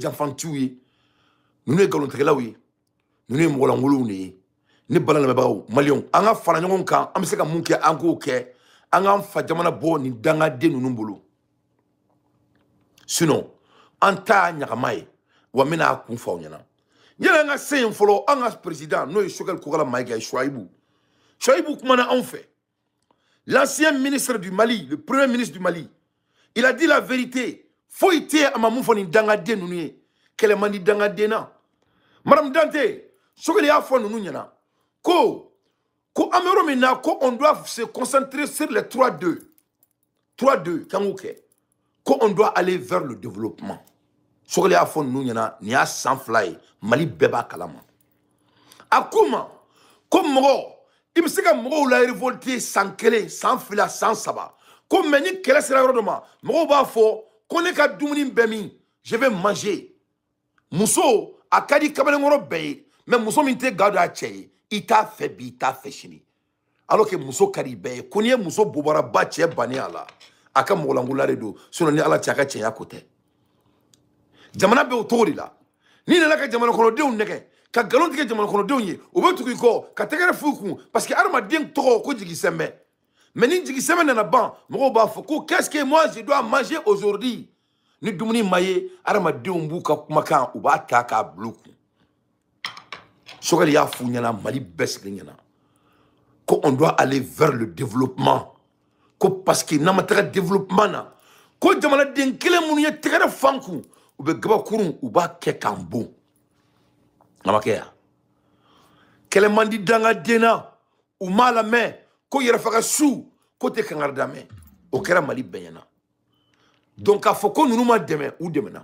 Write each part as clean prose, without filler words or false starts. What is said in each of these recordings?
janfantiw ye, ninnu ye nkalontigɛlaw ye, ninnu ye mɔgɔlankolonw de ye. Ne bala lamɛnbagaw, maliyɛnw, an ka fara ɲɔgɔn kan, an bɛ se ka mun kɛ, an k'o kɛ, an k'an fa jamana bɔ nin dangaden ninnu bolo. Sinon an ta ɲagama ye, wa n bɛna a kun fɔ aw ɲɛna. Yala an ka se yen fɔlɔ, an ka président n'o ye Choguel Kokalla Maïga ye, Chouaïbou. Chouaïbou kumana anw fɛ. L'ancien ministre du Mali, le premier ministre du Mali, il a dit la vérité. Foyi tɛ a ma mun fɔ nin dangaden ninnu ye. Kɛlɛ man di dangaden na. Madame Dante, Choguel y'a fɔ ninnu ɲɛna ko an bɛ yɔrɔ min na, ko on doit se concentrer sur les 3-2. 3-2, kan k'o kɛ. Ko on doit aller vers le développement. Choguel y'a fɔ ninnu ɲɛna, nin y'a san 2 ye, Mali bɛɛ b'a kalama. A k'u ma ko mɔgɔ, i bɛ se ka mɔgɔw la révolter san 1, san 2, san 3. Ko mais ni kɛlɛ sera yɔrɔ dɔ ma, mɔgɔw b'a fɔ ko ne ka dumuni bɛ min, je vais manger. Muso, a ka di kamalenkɔrɔ bɛɛ ye, mais muso min tɛ ga don a cɛ ye, i t'a fɛ bi, i t'a fɛ sini. Alors que muso ka di bɛɛ ye, ko n'i ye muso bobaraba cɛ bannen a la, a ka mɔgɔlankolon de don, sinon ni Ala cɛ a ka cɛya ko tɛ. Jamana bɛ o cogo de la. N'i nana ka jamana kɔnɔdenw nɛgɛ, ka nkalon tigɛ jamana kɔnɔdenw ye, u bɛ tugu i kɔ, ka tɛgɛrɛ f'u kun, parce que hadamaden tɔgɔ ko jigi sɛnbɛ. Mais ni jigi sɛnbɛ nana ban, mɔgɔw b'a fɔ ko qu'est-ce que moi je dois manger aujourd'hui? Ni dumuni ma ye, hadamadenw b'u ka kumakan, u b'a ta k'a bila u kun. Choguel y'a f'u ɲɛna, Mali bɛɛ sigilen ɲɛna, ko on doit aller vers le développement. Ko parce que n'an ma taga développement na, ko jamanaden kelen minnu ye tɛgɛrɛ fan kun, u bɛ gabakurun, u b'a kɛ k'an bon. A ma kɛ yan. Kɛlɛ man di dangaden na, u m'a lamɛn, ko yɛrɛfaga su, ko tɛ kangari da mɛn. O kɛra Mali bɛɛ ɲɛna. Donc k'a fɔ ko ninnu ma dɛmɛ, u dɛmɛna.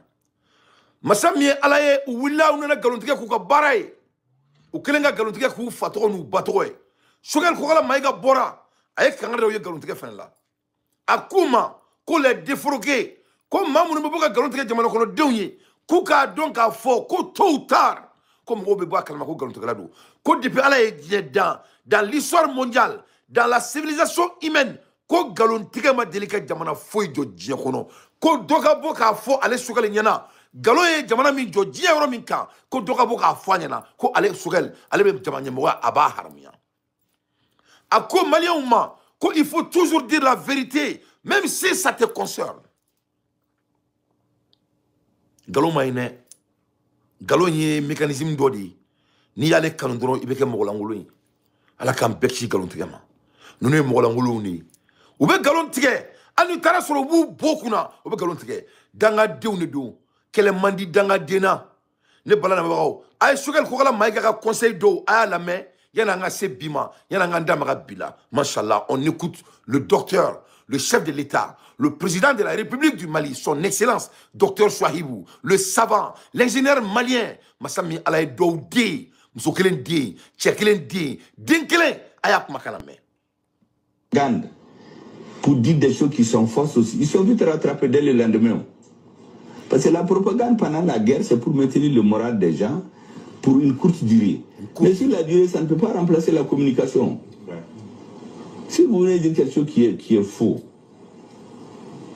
Masa min ye Ala ye, u wulila, u nana nkalontigɛ k'u ka baara ye. U kɛlen ka nkalontigɛ k'u fa tɔgɔ n'u ba tɔgɔ ye. Choguel Kokalla Maïga bɔra, a ye kangari da u ye nkalontigɛ fɛnɛ la. A k'u ma ko les défroqués, ko maa minnu bɛ bɔ ka nkalon tigɛ jamana kɔnɔdenw ye, k'u k'a dɔn k'a fɔ ko tôt ou tard, ko mɔgɔw bɛ bɔ a kalama ko nkalontigɛla don. Ko depuis Ala ye diɲɛ dan, dans l'histoire mondiale, dans la civilisation humaine, ko nkalontigɛ ma deli ka jamana foyi jɔ diɲɛ kɔnɔ. Ko dɔ ka bɔ k'a fɔ ale Choguel ɲɛna, nkalon ye jamana min jɔ diɲɛ yɔrɔ min kan, ko dɔ ka bɔ k'a fɔ a ɲɛna ko ale Choguel, ale bɛ jama ɲɛmɔgɔya, a b'a haramuya. A ko maliyɛnw ma ko il faut toujours dire la vérité, même si ça te concerne. Nkalon ma ɲi dɛ. Nkalon ye mécanisme dɔ de ye. N'i y'ale kanu dɔrɔn, i bɛ kɛ mɔgɔlankolon ye. Ala k'an bɛɛ kisi nkalontigɛ ma. Ninnu ye mɔgɔlankolonw de ye. U bɛ nkalon tigɛ, hali n'u taara sɔrɔ u b'u bo kunna, u bɛ nkalon tigɛ. Dangadenw de don. Kɛlɛ man di dangaden na. Ne bala lamɛnbagaw, a ye Choguel Kokalla Maïga ka conseil dɔw, a y'a lamɛn yanni an ka se bi ma, yanni an k'an da maga bi la. Machallah, on écoute le docteur, le chef de l'État, le président de la République du Mali, son excellence, docteur Chouaïbou, le savant, l'ingénieur malien, masa min Ala ye dɔw den, muso kelen den, cɛ kelen den, den kelen, a y'a kumakan lamɛn. Gande, pour dire des choses qui sont fausses aussi. Ils sont vite rattrapés dès le lendemain. Parce que la propagande pendant la guerre, c'est pour maintenir le moral des gens pour une courte durée. Mais sur la durée, ça ne peut pas remplacer la communication. Ouais. Si vous voulez dire quelque chose qui est faux,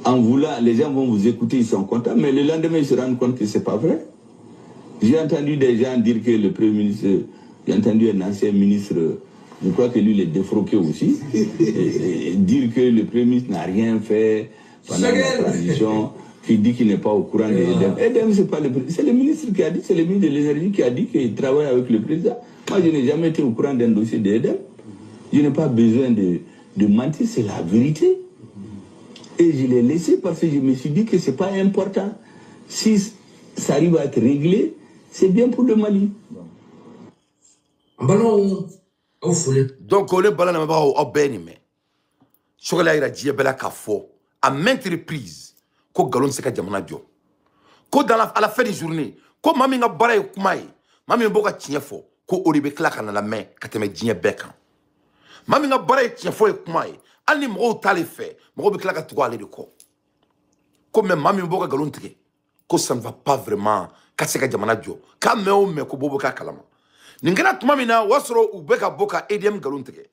en voulant, les gens vont vous écouter, ils sont contents, mais le lendemain, ils se rendent compte que ce n'est pas vrai. J'ai entendu des gens dire que le Premier ministre, j'ai entendu un ancien ministre, je crois que lui, il est défroqué aussi, et dire que le Premier ministre n'a rien fait pendant la transition, qui dit qu'il n'est pas au courant de EDM. EDM, c'est pas le c'est le ministre qui a dit, c'est le ministre de l'énergie qui a dit qu'il travaille avec le président. Moi, je n'ai jamais été au courant d'un dossier d'EDM. Je n'ai pas besoin de mentir, c'est la vérité. Et je l'ai laissé parce que je me suis dit que ce n'est pas important. Si ça arrive à être réglé, c'est bien pour le Mali. Donc, on est balade au Bénin. Choguel a dit à maintes reprises ko nkalon tɛ se ka jamana jɔ. Ko dans la, à la fin des journées, ko maa min ka baara ye kuma ye, maa min bɛ bɔ ka tiɲɛ fɔ, ko o de bɛ tila ka na lamɛn ka tɛmɛ diɲɛ bɛɛ kan. Maa min ka baara ye tiɲɛ fɔ ye kuma ye, hali ni mɔgɔw t'ale fɛ, mɔgɔw bɛ tila ka tugu ale de kɔ. Ko mais maa min bɛ bɔ ka nkalon tigɛ, ko ça ne va pas vraiment ka se ka jamana jɔ. K'a mɛn o mɛn ko bɔ bɛ k'a kalama. Nin kɛra tuma min na, o y'a sɔrɔ u bɛ ka bɔ ka EDM nkalon tigɛ.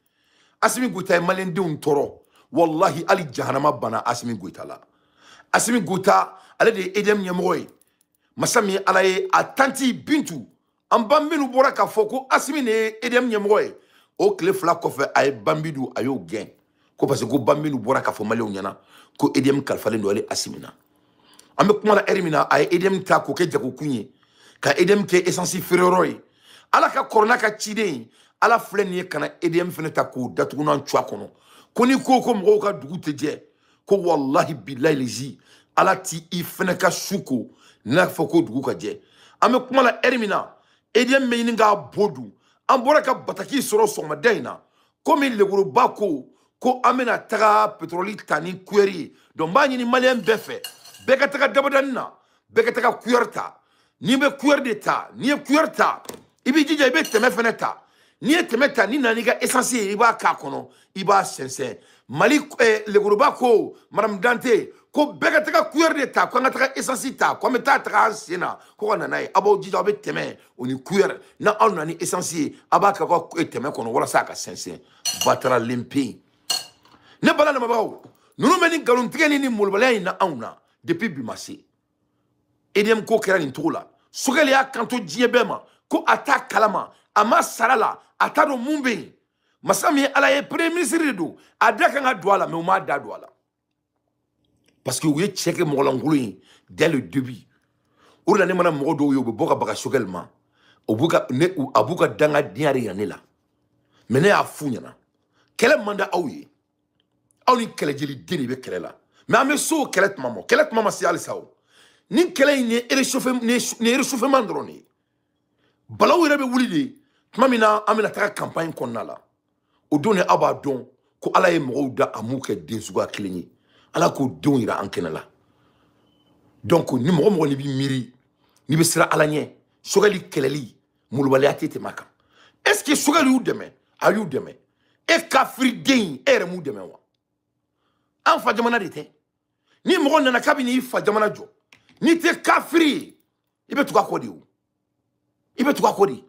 Assimi Goïta ye maliyɛndenw tɔɔrɔ. Wallahi hali jahanama banna Assimi Goïta la. Assimi Goïta, ale de ye EDM ɲɛmɔgɔ ye. Masa min ye Ala ye a tanti Bintu an Bambinu bɔra k'a fɔ ko Asimi de ye EDM ɲɛmɔgɔ ye o tile 2 kɔfɛ a ye Bambinu a y'o gɛn ko parce que ko Bambinu bɔra k'a fɔ maliyɛnw ɲɛna ko EDM kalifalen don ale Asimi na. An bɛ kuma la ɛri min na a ye EDM ta k'o kɛ jagokun ye ka EDM kɛ essence feereyɔrɔ ye. Ala ka kɔrɔ n'a ka ciden Ala filɛ nin ye ka na EDM fɛnɛ ta k'o datugu n'an cuwa kɔnɔ ko n'i ko ko mɔgɔw ka dugu tɛ jɛ ko wallahi billahi lezi Ala ti i fɛnɛ ka su ko n'a fɔ ko dugu ka jɛ. An bɛ kuma la ɛri min na EDM bɛ ɲini k'a bo dun. An bɔra ka bataki sɔrɔ sɔgɔmada in na komi leguruba ko ko an bɛna taga pétrole ta ni kuyɛri ye. Donc n b'a ɲini maliyɛn bɛɛ fɛ bɛɛ ka taga dabadani na bɛɛ ka taga kuyɛri ta. N'i bɛ kuyɛri de ta n'i ye kuyɛri ta i b'i jija i bɛ tɛmɛ fɛnɛ ta. N'i ye tɛmɛ ta n'i nana n'i ka essence ye i b'a k'a kɔnɔ i b'a sɛnsɛn. Mali leguruba ko madame Dante ko bɛɛ ka taga kuyɛri de ta ko an ka taga essence ta ko an bɛ taa taga an sen na ko ka na n'a ye. A b'aw jija aw bɛ tɛmɛ o ni kuyɛri n'a aw nana ni essence ye a b'a kɛ aw ka tɛmɛ kɔnɔ walasa a ka sɛnsɛn. Batara lenpe ne bala lamɛnbagaw ninnu bɛ ni nkalontigɛ ni molobaliya in na anw na depuis bi ma se. EDM ko kɛra nin cogo la. Sogɛli y'a kanto diɲɛ bɛɛ ma ko a t'a kalama a ma sara la a t'a dɔn mun bɛ yen. Masa min ye Ala ye premier ministre de don a da kan ka don a la mais u m'a da don a la parce que u ye cɛ kɛ mɔgɔlankolon ye dès le début. O de la ne mana mɔgɔ dɔw ye u bɛ bɔ ka baga Sogɛli ma o b'u ka ne a b'u ka dangadenya de yira ne la mais ne y'a f'u ɲɛna kɛlɛ man di aw ye aw ni kɛlɛjeliden de bɛ kɛlɛ la mais an bɛ so o kɛlɛ tuma ma kɛlɛ tuma ma se halisa o. Ni kɛlɛ in ye réchauffement dɔrɔn de ye. Balawu yɛrɛ bɛ wuli de tuma min na an bɛna taga campagne kɔnɔna la o don de aw b'a dɔn ko Ala ye mɔgɔw da a m'u kɛ den suguya kelen ye. Ala k'o denw yira an kɛnɛ la. Donc ni mɔgɔ mɔgɔ n'i b'i miiri n'i bɛ siran Ala ɲɛ Sogɛli kɛlɛli molobaliya tɛ tɛmɛ a kan. Est ce que Sogɛli y'u dɛmɛ? A y'u dɛmɛ. E kafiriden in e yɛrɛ m'u dɛmɛ wa? An fa jamana de tɛ. Ni mɔgɔ nana k'a bɛ n'i fa jamana jɔ n'i tɛ kafiri ye i bɛ tugu a kɔ de o. I bɛ tugu a kɔ de.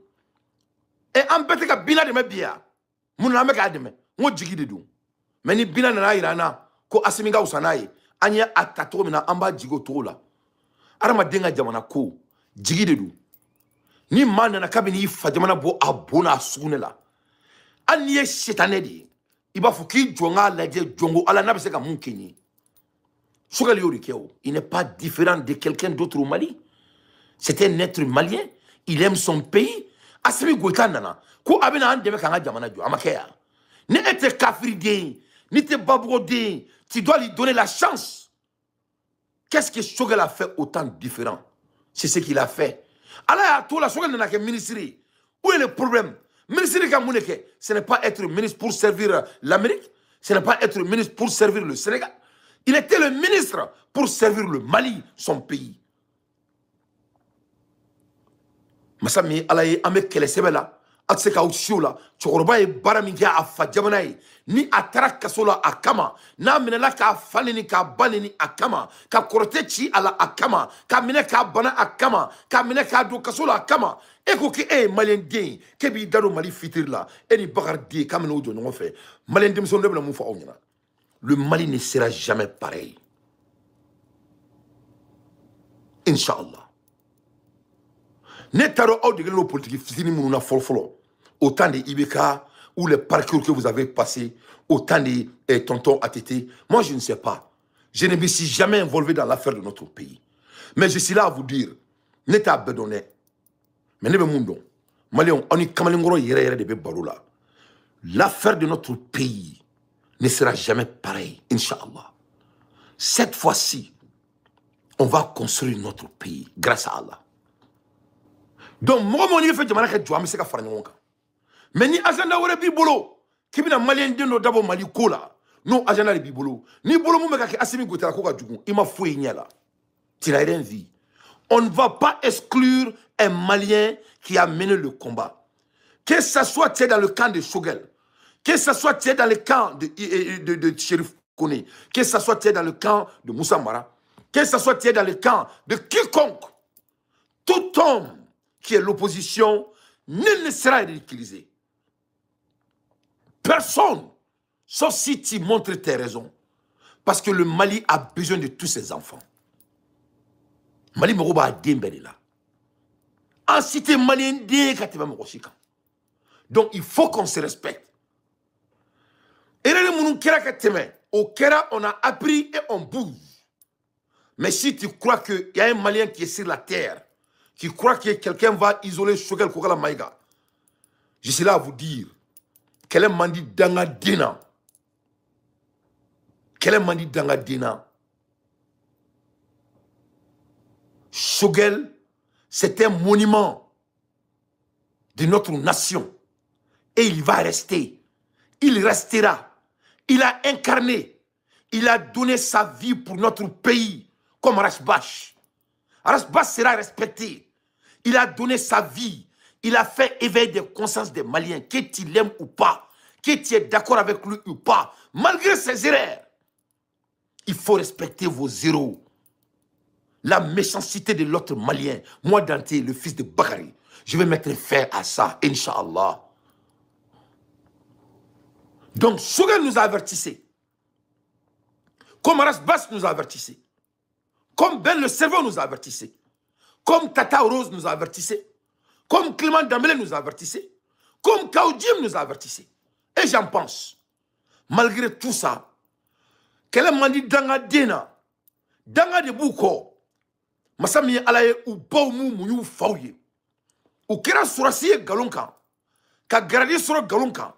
Ɛ an bɛɛ tɛ ka Bina dɛmɛ bi yan mun na an bɛ k'a dɛmɛ? N ko jigi de don. Mais ni Bina nana yira an na ko Asimi ka wusa n'a ye an ye a ta cogo min na an b'a jigi o cogo la. Adamaden ka jamana ko jigi de don. Ni maa nana k'a bɛ n'i fa jamana bɔ a bon n'a sugunɛ la hali n'i ye sitanɛ de ye i b'a fɔ k'i jɔ n k'a lajɛ jɔnko Ala n'a bɛ se ka mun kɛ n ye. Sogɛli y'o de kɛ o. Il n'est pas différent de quelqu'un d'autre au Mali. C'est un être malien. Il aime son pays. Asimi Goïta nana ko a bɛna an dɛmɛ k'an ka jamana jɔ a ma kɛ yan. Ni e tɛ kafiriden ye n'i tɛ babugoden ye tu dois lui donner la chance. Qu'est-ce que Sogɛli a fait autant différent? C'est ce qu'il a fait. Ala y'a to la Sogɛli nana kɛ ministre ye. Où est le problème? Ministre ka mun de kɛ? Ce n'est pas être ministre pour servir l'Amérique. Ce n'est pas être ministre pour servir le Sénégal. Il était le ministre pour servir le Mali, son pays. Masa min ye Ala ye an bɛ kɛlɛ sɛbɛ la a tɛ se k'aw si o la. Cɛkɔrɔba ye baara min kɛ a fa jamana ye ni a taara kaso la a kama n'a minɛla k'a fa neni k'a ba neni a kama ka kɔrɔtɛ ci a la a kama k'a minɛ k'a bana a kama k'a minɛ k'a don kaso la a kama e ko k'e ye maliyɛn den ye k'e b'i da don Mali fitiri la e ni Bakari den k'a bɛna o jɔ ɲɔgɔn fɛ. Maliyɛn denmisɛnninw ne bɛna mun fɔ aw ɲɛna? Le Mali ne sera jamais pareil. Inch'Allah. Ne t'a dɔn aw degelen don politique fitinin minnu na fɔlɔ-fɔlɔ au temps de IBK ou les parcours que vous avez passés au temps de tonton ATT. Moi je ne sais pas. Je ne me suis jamais involvé dans l'affaire de notre pays. Mais je suis là à vous dire ne t'a bɛɛ dɔn dɛ. Mais ne bɛ mun dɔn? Maliyɛnw aw ni kamalenkɔrɔ yɛrɛ yɛrɛ de bɛ baro la. L'affaire de notre pays ne sera jamais pareil, Inch'Allah. Cette fois-ci, on va construire notre pays grâce à Allah. Donc, mɔgɔ mɔgɔ n'i bɛ fɛ jamana ka jɔ an bɛ se ka fara ɲɔgɔn kan. Mais ni agenda wɛrɛ b'i bolo k'i bɛna maliyɛn den dɔ dabɔ Mali ko la n'o agenda de b'i bolo n'i bolo mun bɛ ka kɛ Asimi Goïta la ko ka jugu i ma foyi ɲɛ la. Tu n'as rien vu. On ne va pas exclure un Malien qui a mené le combat. Que ça soit tu es dans le camp de Choguel, que ça soit tu es dans le camp de Chérif Koné, que ça soit tu es dans le camp de Moussa Mara, que ça soit tu es dans le camp de quiconque, tout homme qui est l'opposition, nul ne sera ridiculisé. Personne, sauf si tu montres tes raisons. Parce que le Mali a besoin de tous ses enfants. Mali mago b'a den bɛɛ de la. An si tɛ maliyɛn den ye ka tɛmɛ mɔgɔ si kan. Donc il faut qu'on se respecte. Erreur minnu kɛra ka tɛmɛ, o kɛra, on a appris et on bouge. Mais si tu crois qu'il y a un Malien qui est sur la terre, qui croit que quelqu'un va isoler Choguel Kokalla Maïga, je suis là à vous dire, kɛlɛ man di dangaden na. Kɛlɛ man di dangaden na. Choguel, c'est un monument de notre nation. Et il va rester. Il restera. Il a incarné. Il a donné sa vie pour notre pays, comme Ras Bath. Ras Bath sera respecté. Il a donné sa vie. Il a fait éveiller des consciences des Maliens, que tu l'aimes ou pas, que tu es d'accord avec lui ou pas, malgré ses erreurs. Il faut respecter vos héros. La méchanceté de l'autre Malien. Moi, Dante, le fils de Bakary, je vais mettre fin à ça, Inch'Allah. Donc, Choguel nous a avertissé. Comme Ras Bath nous a avertissé. Comme Ben le Cerveau nous a avertissé. Comme Tata Rose nous a avertissé. Comme Clément Dembélé nous a avertissé. Comme Kaoudjim nous a avertissé. Et j'en pense. Malgré tout ça, kɛlɛ man di dangaden na. Danga de b'u kɔ. Masa min ye Ala ye, u baw m'u muɲu u faw ye. U kɛra sɔrɔsi ye nkalon kan, ka garadi sɔrɔ nkalon kan,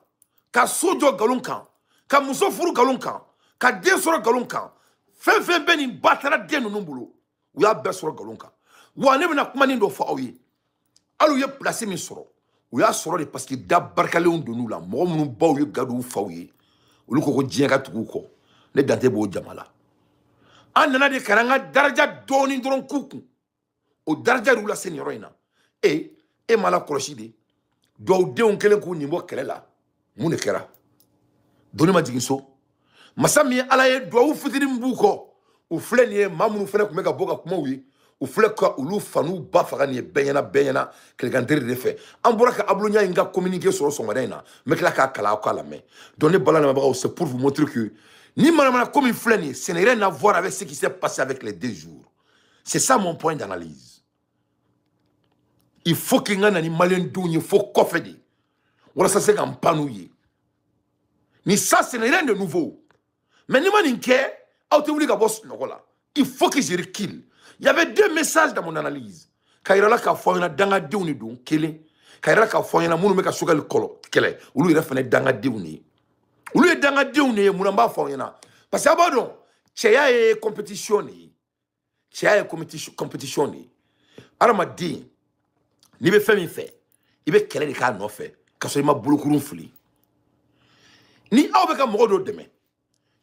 ka so jɔ nkalon kan, ka muso furu nkalon kan, ka den sɔrɔ nkalon kan. Fɛn fɛn bɛ nin batara den ninnu bolo, u y'a bɛɛ sɔrɔ nkalon kan. Wa ne bɛna kuma nin dɔ fɔ aw ye. Hali u ye place min sɔrɔ, u y'a sɔrɔ de parce que da barikalenw donn'u la. Mɔgɔ minnu baw ye ga don u faw ye, olu ko ko diɲɛ ka tugu u kɔ. Ne Dante b'o jama la. An nana de ka na an ka daraja dɔɔni dɔrɔn k'u kun. O daraja de y'u lase nin yɔrɔ in na. E ma la kɔlɔsi de. Dɔw denw kɛlen k'u nin bɔ kɛlɛ la. Mun de kɛra? Doni ma jigin so. Masa min ye Ala ye, duwawu fitinin min b'u kɔ, u filɛ nin ye, maa minnu fana tun bɛ ka bɔ ka kumaw ye, u filɛ ka olu fa n'u ba faga nin ye bɛɛ ɲɛna, bɛɛ ɲɛna, kɛlɛkanteri de fɛ. An bɔra ka Abdoulaye in ka communiqué sɔrɔ sɔgɔmada in na. N bɛ tila k'a kalan aw k'a lamɛn. Donc ne bala lamɛnbagaw, c'est pour vous montrer que ni manamana ko min filɛ nin ye, ce n'est rien à voir avec ce qui s'est passé avec les 2 jours. C'est ça mon point d'analyse. Il faut que n ka na ni maliyɛn denw ye fo kɔfɛ de, walasa se ka n pan n'u ye. Ni ça, ce n'est rien de nouveau. Mais ni ma nin kɛ, aw tɛ wuli ka bɔ sunɔgɔ la. Il faut que je recule. Il y avait 2 messages dans mon analyse. Ka yira la k'a fɔ aw ɲɛna dangadenw de don, kelen. Ka yira la k'a fɔ aw ɲɛna minnu bɛ ka Choguel kɛlɛ, olu yɛrɛ fana ye dangadenw de ye. Olu ye dangadenw de ye, mun na n b'a fɔ aw ɲɛna? Parce que aw b'a dɔn, cɛya ye compétition de ye. Cɛya ye compétition de ye. Hadamaden, n'i bɛ fɛn min fɛ, i bɛ kɛlɛ de k'a nɔfɛ, k'a sɔrɔ i ma bolokurun fili. Ni aw bɛ ka mɔgɔ dɔ dɛmɛ,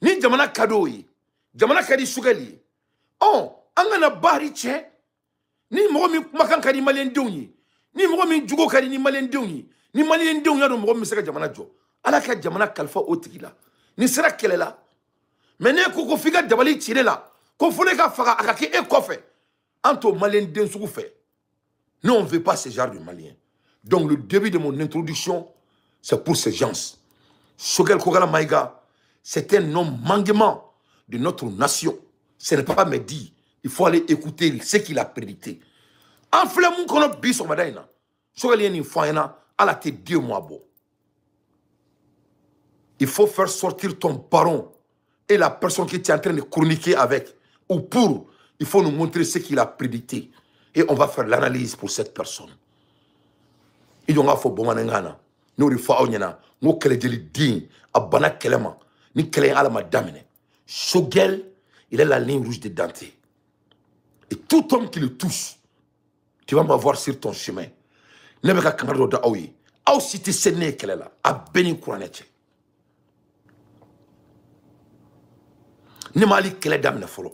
ni jamana ka d'o ye, jamana ka di Choguel ye, an kana baari tiɲɛ. Ni mɔgɔ min kumakan ka di maliyɛndenw ye, ni mɔgɔ min jogo ka di ni maliyɛndenw ye, ni maliyɛndenw y'a dɔn mɔgɔ min bɛ se ka jamana jɔ, Ala ka jamana kalifa o tigi la. Ni sera kɛlɛ la, mais n'e ko ko f'i ka dabali ci ne la, ko fo ne ka faga a ka kɛ e kɔfɛ, an t'o maliyɛnden sugu fɛ. Nous, on ne veut pas ce genre de Maliens. Donc le début de mon introduction, c'est pour ces gens. Choguel Kokalla Maïga, c'est un homme manquement de notre nation. Ce n'est pas mes dires. Il faut aller écouter ce qu'il a prédicté. En filɛ mun kɔnɔ bi sɔgɔmada in na, Choguel ye nin fɔ an ɲɛna, ala tɛ 2 mois bɔ. Il faut faire sortir ton baron et la personne que tu es en train de chroniquer avec, ou pour, il faut nous montrer ce qu'il a prédicté. Et on va faire l'analyse pour cette personne. I jɔ n k'a fɔ bamanankan na, n'o de fɔ aw ɲɛna, n ko kɛlɛjeliden a banna kɛlɛ ma, ni kɛlɛ in ala ma daminɛ. Choguel, il est la ligne rouge de Dante. Et tout homme qui le touche, tu vas m'avoir sur ton chemin. Ne bɛ ka kangari dɔ da aw ye. Aw si tɛ se ne ye kɛlɛ la. A bɛɛ ni kuranɛ cɛ. Ne ma hali kɛlɛ daminɛ fɔlɔ.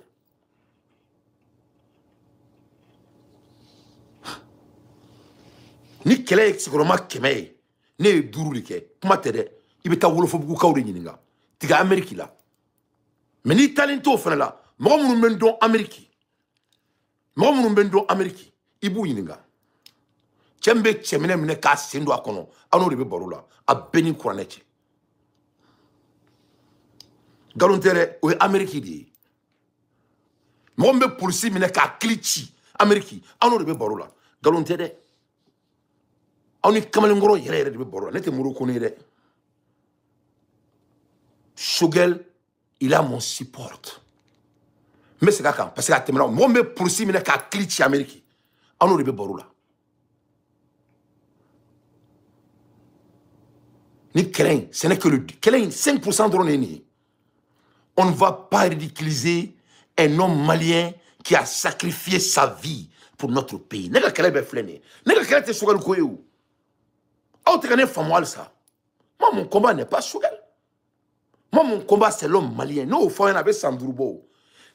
Ni kɛlɛ ye sigiyɔrɔma 100 ye, ne ye 5 de kɛ. Kuma tɛ dɛ. I bɛ taa Wolofobugukaw de ɲininka. Tiga Amérique la. Mais n'i taalen t'o fana la, mɔgɔ minnu bɛ n dɔn Amérique, mɔgɔ minnu bɛ n dɔn Amérique, i b'u ɲininka. Cɛ min bɛ cɛminɛ minɛ k'a sen don a kɔnɔ, aw n'o de bɛ baro la. A bɛɛ ni kuranɛ cɛ. Nkalon tɛ dɛ, o ye Amérique de ye. Mɔgɔ min bɛ polisi minɛ k'a kili ci, Amérique aw n'o de bɛ baro la nkalon tɛ dɛ aw ni kamalenkɔrɔ yɛrɛ yɛrɛ de bɛ baro la ne tɛ Modibo Kone ye dɛ. Choguel, il a mon support. N bɛ segin a kan parce que a tɛmɛna mɔgɔ min bɛ polisi minɛ k'a kili ci Amérique aw n'o de bɛ baro la. Ni kɛlɛ in, ce n'est que le kɛlɛ in 5% dɔrɔn de ye nin ye. On ne va pas ridiculiser un homme malien qui a sacrifié sa vie pour notre pays. Ne ka kɛlɛ bɛɛ filɛ nin ye. Ne ka kɛlɛ tɛ Choguel ko ye o. Aw tɛ ka ne faamu halisa. Moi, mon combat n'est pas Choguel. Moi, mon combat, c'est l'homme malien. N'o fɔ aw ɲɛna a bɛ san 5 bɔ o.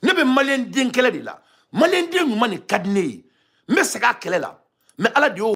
Ne bɛ malien den kɛlɛ de la. Malien den ɲuman de ka di ne ye. N bɛ segin a kɛlɛ la. Mais Ala de y'o